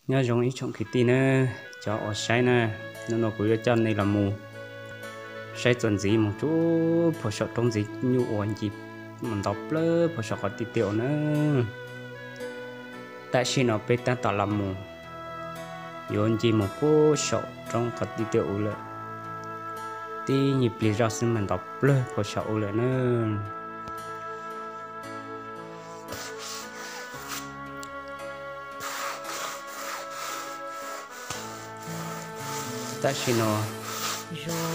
Nyob zoo ib tsoom kwv tij na, cov uas saib na, hnub no kuv yuav coj nej los mus saib txuas ntxiv mus rau puag saum roob ntxwg nyuj uas ncig mus nto plawg puag saum qhov tiaj tiaj ub na. Tam sim no peb tab tom los mus, yuav ncig mus puag saum roob qhov tiaj tiaj ub lawm, tib nyuag pliag zoj xwb mas nto plawg puag saum ub lawm na. Tam sim no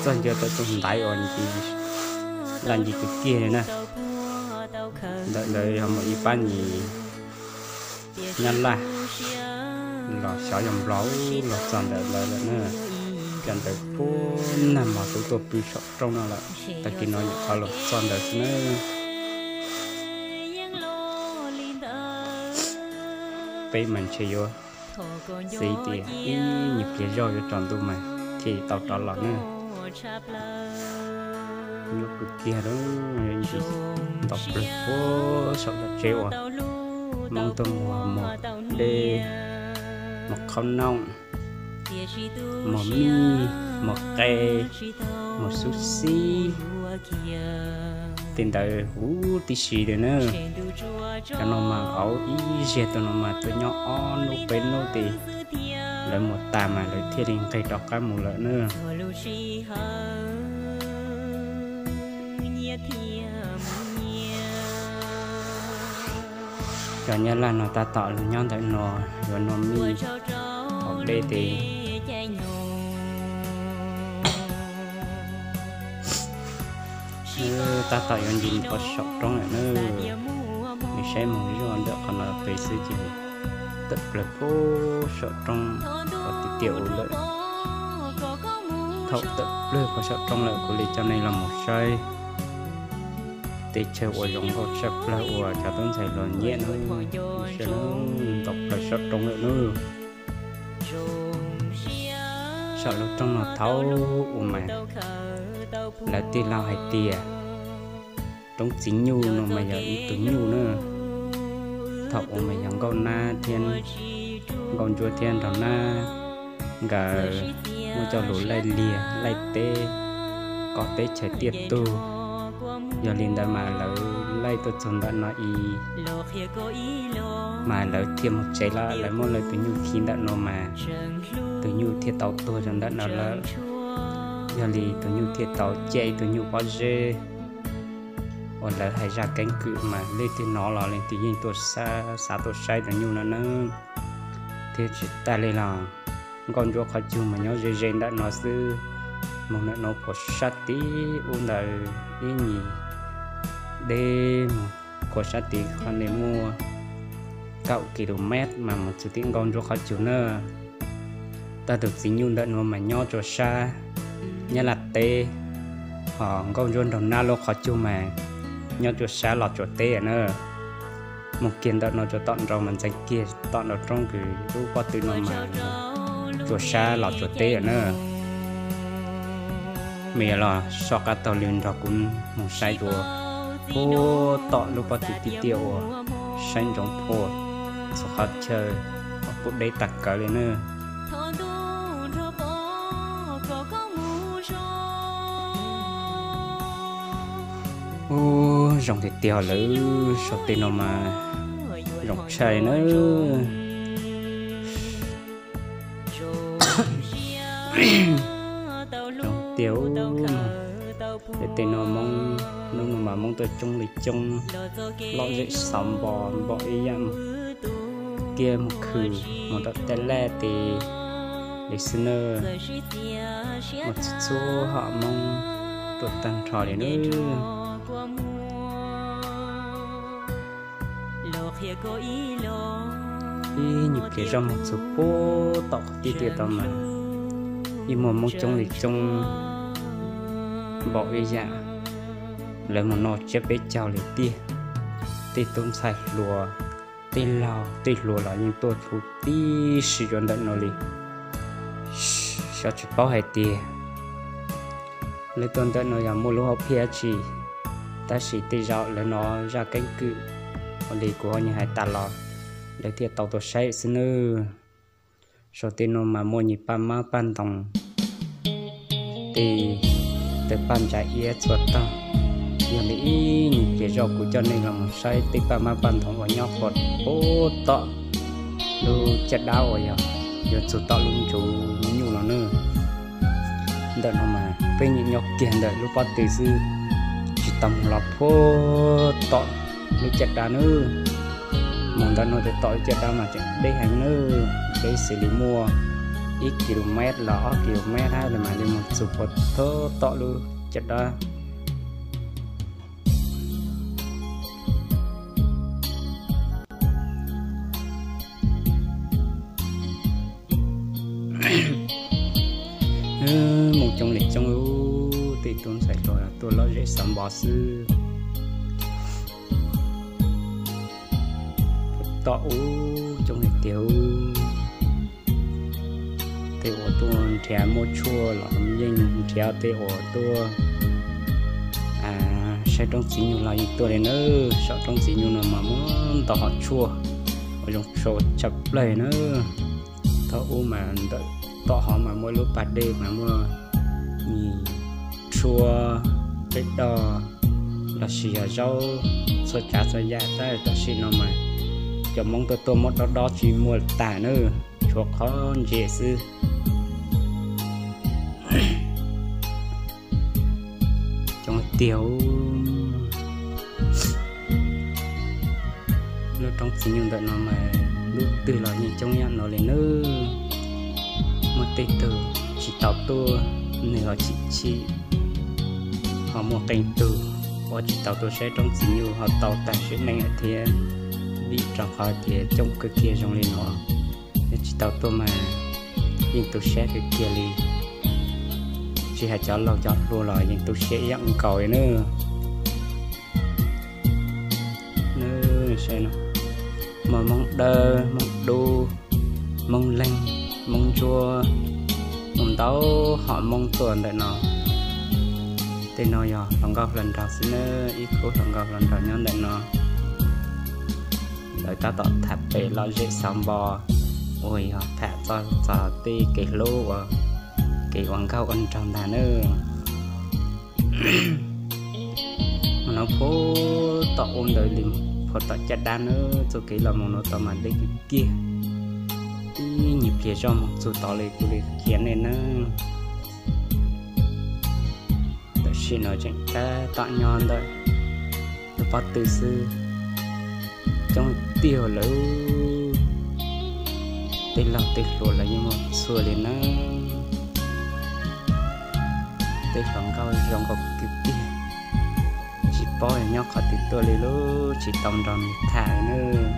txog ntua tau tus ntaiv uas ncig, laj ncig kwv kiag na. Ntawm ntawd yog muaj ib pab nyuag nyab laj los xyov yog nplog los txog ntawm ntawd lawm na. Cov ntawd puag nag hmo twb tuaj pw saum roob no lawm, tag kis no nyuam qhuav los txog ntawd xwb na. Peb mas ntshe yuav txiv tias ib nyuag pliag zog yuav tsaus ntuj mas thiaj tau rov los na. Nyuaj kawg kiag lawm, nto plawg puag saum tom tsev uas Hmoob tuaj muag, muag dej, muag qhaub nooj, muag mij, muag qe, muag xub xib, tej ntawd huv tib si li na. Cov no mas auv ib zaug tuaj no mas tuaj nyob ob hnub peb hnub ces lawv mus tas mas lawv thiaj li nqis rov qab mus lawm na. Cov nyab laj no tab tom los nyob ntawm no yuav noj mij haus dej ces tab tom yuav ncig mus rau saum roob lawm na. Nws saib mus zuj zus ntawm qhov no pem xwb ces tawm plawg puag saum roob, qhov tiaj tiaj ub lawm. Thaum tawm plawg puag saum roob lawm kuv li coj nej los mus saib teb chaws uas zoo nkauj tshaj plaws uas cov tub ntxhais los nyiam na. Saib, nto plawg saum roob lawm na. Saum lub roob no thaum ub mas lawv tij laug hais tias roob txiv nyuj no mas yog ib tug nyuj na. Thaum ub mas yog nkauj nab thiab, nkauj ntsuab thiab nraug nab nkawd muaj cov lus laij liag laij teb kom teb chaws tiaj tug. Yog li ntawd mas lawv laij tuaj txog ntawm no ib mas lawv thiaj mus tsev lawm, lawv muab lawv tus nyuj khi ntawm no mas tus nyuj thiaj tau tuag rau ntawm no lawm. Yog li tus nyuj thiaj tau ciaj ib tug nyuj pob zeb uas lawv hais zaj keeb kwm mas leej twg hnov los leej twg yeej tuaj xav tuaj saib tus nyuj no na. Thiab tsis tas li los nkauj ntsuab qhov cub mas nyob ze ze ntawm no xwb, mus ntawm no puag sab tid ub ntawd ib nyuag deb mus puag sab tid qhov ntawd muaj kaum ki lu mev mas mus txog tim nkauj ntsuab qhov cub na. Tag tus txiv nyuj ntawm no mas nyob rau sab Nyab Laj teb, ho nkauj ntsuab nraug nab lub qhov cub mas nyob rau sab Los Tsuas teb na. Mus kiag ntawm no rau tom nraud mas ntxeev kiag tom nraud roob kws lub pob tw no mas rau sab Los Tsuas teb na. Mas yog los soj qab taug li nrog kuv mus saib dua puag tom lub pob tw tiaj tiaj uas saib ntsoov puag txhua qhov chaw uas pub deb tag kawg li na. Ub, zoo tiag tiag lawm, saum tej no mas zoo tshaj na. Zoo tiag, tej no Hmoob hnub no mas Hmoob tuaj coob li coob, lom zem xauv npo npaum ib yam kiag mus khwm mus rau tej laj tej li xwb na. Mus txhua txhua hom Hmoob tuaj tag nrho li na. Ib nyuag pliag zoj mus txog puag tom qhov tiaj tiaj tod mas yeej muaj Hmoob coob li coob npaum ib yam lawv mus noj tsiab peb caug li tiag. Tej tub ntxhais hluas, tej laug tej hluas los yeej tuaj huv tib si rau ntawm no li. Xyov tsis paub hais tias lawv tuaj ntawm no yog muaj lub hom phiaj dab tsi, tab sis tej zaum lawv hnov zaj keeb kwm ua li kuv ho nyuag hais tas los lawv thiaj tau tuaj saib xwb nawb. Saum tej no mas muaj nyuag paj mab paj ntoos, tej tawg paj ntsa iab txhua tog. Yog li ib nyuag pliag zoj kuv coj nej los mus saib tej paj mab paj ntoos uas nyob puag tom lub caj dab uas yog yuav txug tom lub ntsuj nyuj no na. Ntawm no mas peb nyeem nyob kiag ntawm lub pob tw xwb, tsis tau mus los puag tom lub caj dab na. Mus ntawm no rau tom lub caj dab mas tseem deb heev na, deb xws li muaj ib kis lus mev los ob kis lus mev hab li mas li mus txug puag tom lub caj dab. Mus coob li coob, tej tub ntxhais hluas tuaj lom zem xav npo xwb. Tom ub coob li tiag, tej uas tuaj nrhiav muaj tshuaj los yeej nrhiav, tej uas tuaj saib roob txiv nyuj los yeej tuaj li na. Saum roob txiv nyuj no mas muaj ntau hom tshuaj uas zoo tshaj plaws na. Thaum ub mas ntawm tom hov mas muaj lub pas dej mas muaj nyuag tshuaj, peb doj lossis yog zaub txhua tsav txhua yam, tab tam sim no mas cov Hmoob tuaj tuaj muab dob dob tsis muaj tag na, tshuav qhov ntse xwb. Coob tiag, lub roob txiv nyuj ntawm no mas lub twg los yeej coob yam no li nawb. Muaj tej tug tsis tau tuaj, nws ho chim chim, ho muaj qee tug uas tsis tau tuaj saib roob txiv nyuj ho tau tag sim neej lawm thiab, vim rau qhov tias coob kawg kiag zoo li no. Yog tsis tau tuaj mas yeej tu siab kawg kiag li, tsis hais cov laus cov hluas los yeej tu siab ib yam nkaus li nawb. Muaj Hmoob Dawb, Hmoob Dub, Hmoob Leeg, Hmoob Ntsuab, muaj ntau hom Hmoob tuaj ntawm no. Tej no yog hluas nkauj hluas nraug xwb nawb, ib khub hluas nkauj hluas nraug nyob ntawm no. Lawv tab tom tham pem lom zem xauv npo, uas yog tham txog tej kev hlub uas kev ua nkauj ua nraug ntag nawb. Mus no puag tom ub ntawd li, puag tom caj dab nawb, txoj kev los mus no tau mas deb kiag kiag. Ib nyuag pliag zoj mus txug tod li kuv li qhia nej nawb. Tam sim no tseem tab tom nyob ntawm lub pob tw xwb, coob tiag lawm. Tej laug tej hluas los yeej muaj txhua li nawb. Tej hluas nkauj zoo nkauj kwv tij, tsis paub nyob qhov twg tuaj li lub, tsis tau nrog nws tham li nawb.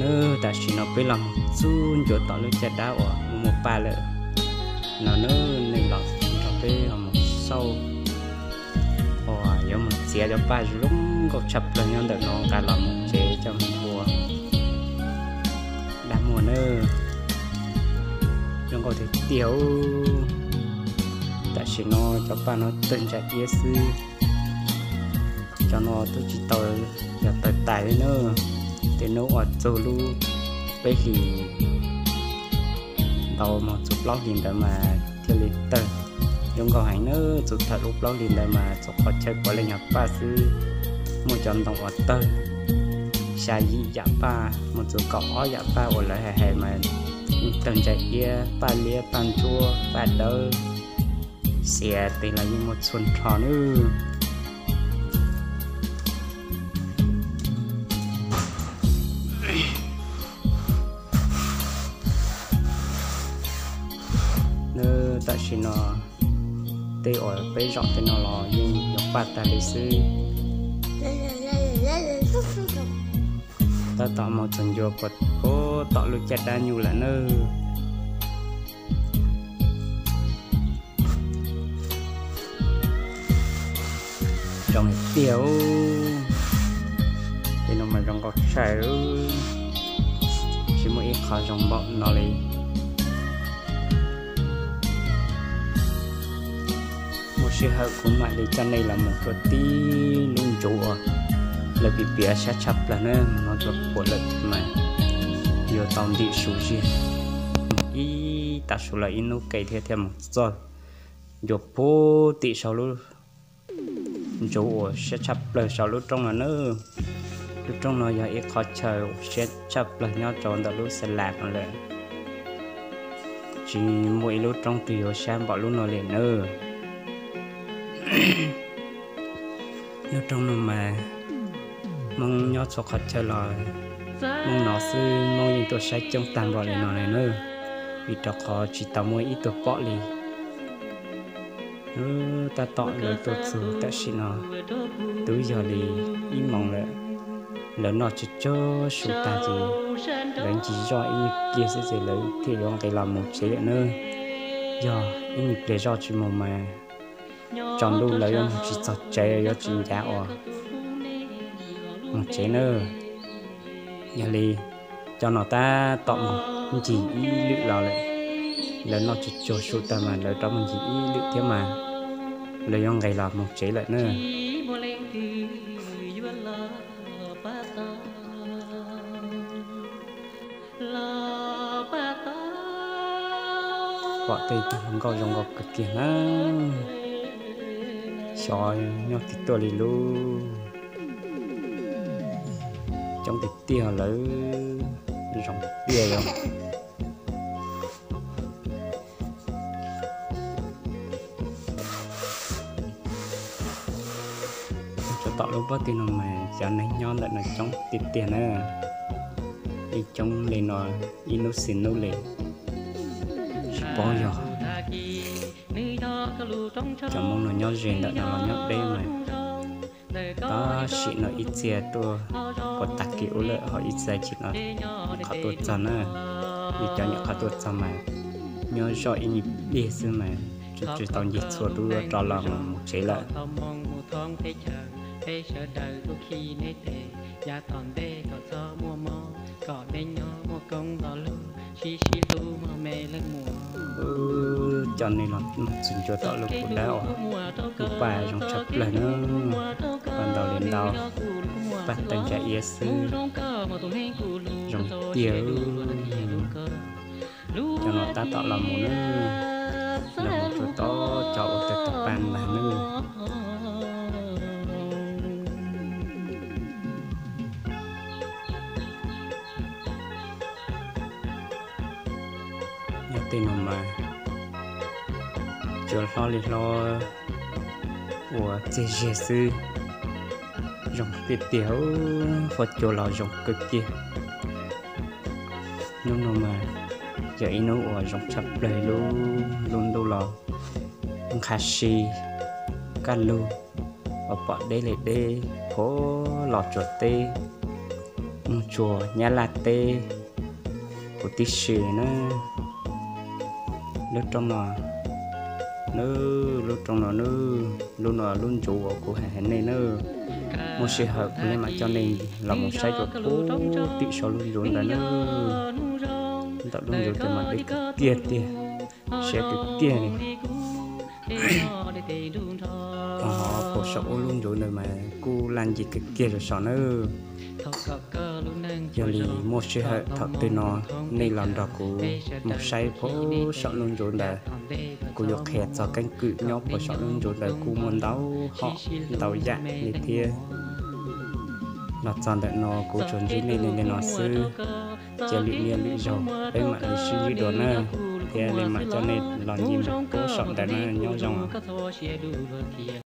Nawb, tam sim no peb los mus txug ncua tom lub caj dab uas muaj muaj paj lawm no nawb, nej los nrog peb los mus xauj uas yuav mus txiav cov paj zoo nkauj tshaj plaws nyob ntawm no nqa los mus tsev coj mus ua dab muag nawb. Zoo nkauj tiag tiag. Tam sim no cov paj no tawg ntsa iab xwb. Cov no twb tsis tau yog tawg tas li nawb. Tej hnub uas txug lub peb hlis ntau mus txug plaub hlis ntawd mas thiaj li tawg. Zoo nkauj heev nawb, txug thaum lub plaub hlis ntawd mas txhua qhov chaw puav leej yog paj xwb. Muaj cov ntoo uas tawg xya yim yam paj, mus txug kaum ob yam paj uas lawv hais hais mas tawg ntsa iab, paj liab, paj ntsuab, paj dawb, xiav tes los yeej muaj txhua nrho nawb. Nawb, tam sim no tej uas peb zaum tej no los yeej yuav paj tag li xwb. Tab tom mus txog ncua puag tom lub caj dab nyuj lawm nawb. Zoo tiag, tej no mas zoo nkauj tshaj, tsis muaj ib qho zoo npaum no li. Muaj Sij hawm kuv mam li coj nej los mus rau tib lub ntsuv uas lawv piav piav sab tshaj plaws na, no rau puas lawm mas yuav tau ntim su ziag. Ib tag su los ib hnub ke thiab thiaj mus txog ncua puag tim saum lub ntsuv uas siab tshaj plaws saum lub roob no na. Lub roob no yog ib qhov chaw uas siab tshaj plaws nyob rau ntawm lub Xas Las no lawm. Tsis muaj ib lub roob twg yuav siab npaum lub no li nawb. Lub roob no mas Hmoob nyob txhua qhov chaw los Hmoob no xwb Hmoob yeej tuaj saib coob tag npaum li no li nawb, vim rau qhov tsis tau muaj ib tug pom li. Tab tom lawv tuaj txug tam sim no twb yog li ib moos lawm, lawv noj tsuag tsuag su tag ces lawv ncig zoj ib nyuag pliag xwb ces lawv thiaj yuav nqis los mus tsev lawm nawb. Yog ib nyuag pliag zoj tsis mus mas tsaus ntuj lawv yuav mus tsis txog tsev, yuav tsis ncav uas mus tsev nawb. Yog li cov no tab tom mus ncig ib lwm los lawm, lawv noj tsuag tsuag su tag mas lawv rov mus ncig ib lwm thiab mas lawv yuav nqis los mus tsev lawm nawb. Pom tej tug hluas nkauj zoo nkauj kawg kiag na, xyov nyob twg tuaj li lub. Coob tiag tiag lawm, zoo tiag li. Rau tom lub pob tw no mas cov neeg nyob ntawm no coob tiag tiag na, yeej coob li no ib hnub xwm hnub li. Tsis paub yog cov Hmoob no nyob ze ntawm no los nyob deb mas tab sis no ib txhia tuaj puag tag kis ub lawm ho ib txhia nim no nyuam qhuav tuaj txog na. Vim cov nyuam qhuav tuaj txog mas nyob zoj ib nyuag pliag xwb mas tsis tau ncig txhua lub rov los mus tsev lawm. Cov neeg los mus txog ncua tom lub pus dawb uas lub paj zoo tshaj plaws na, paj ntau li ntau, paj teeb ntsa iab xwb, zoo tiag. Cov no tab tom los mus na, los mus rau tom cov uas tawg tawg paj ntag nawb. Nyob tej no mas cua hlob li hlob uas txiag ziag xwb, zoo tiag tiag, huab cua los zoo kawg kiag. Hnub no mas yog ib hnub uas zoo tshaj plaws, lub lub ntuj los nqha si, kaj lug uas pom deb li deb puag Los Tsuas teb, mus tsuas Nyab Laj teb huv tib si na. Lub roob no, lub roob no, lub no lub ntsuv uas kuv hais hais nej na. Muaj sij hawm kuv mam coj nej los mus saib rau puag tim saum lub ntsuv ntawd na. Ntawm lub ntsuv ntawd mas deb kiag tiag, siab kiag tiag li. Ho puag saum ub lub ntsuv ntawd mas kuj laj ncig kiag kiag rau saum nawb. Yog li muaj sij hawm thaum twg no nej los nrog kuv mus saib puag saum lub ntsuv ntawd, kuv yuav qhia txog keeb kwm nyob puag saum lub ntsuv ntawd kuj muaj ntau hom ntau yam li thiab. Los txog ntawm no kuv tsuas ntsib nej li no xwb, cia lwm niaj lwm zaug peb mam li sib ntsib dua na, thiab li mam coj nej los ncig mus puag saum ntawd na, nyob zoo.